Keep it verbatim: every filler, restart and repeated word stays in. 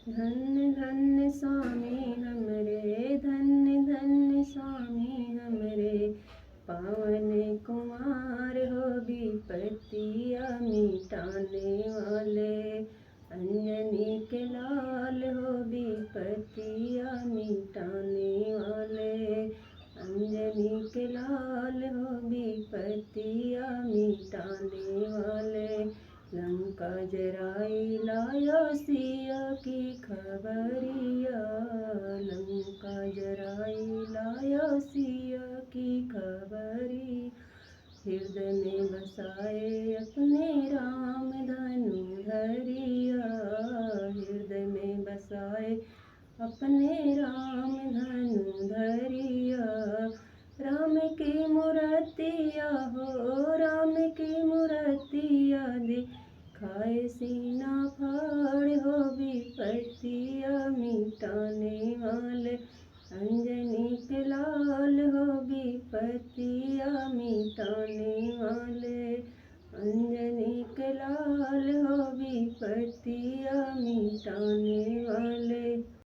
धन्य धन्य स्वामी हमरे, धन्य धन्य स्वामी हमरे, पावन कुमार हो विपत्तिया मिटाने वाले। अंजनी के लाल हो विपत्तिया मिटाने वाले, अंजनी के लाल हो विपत्तिया मिटाने वाले। लंका जराई लायो सिया की खबरिया, लंका जराई लायो सिया की खबरिया। हृदय में बसाए अपने राम धनु धरिया, हृदय में बसाए अपने राम धनु धरिया। राम की मूर्तिया हो, राम की मूर्तिया दिखाए सीना फाड़ हो विपत्तिया मिटाने वाले। अंजनी के लाल हो विपत्तिया मिटाने वाले, अंजनी के लाल हो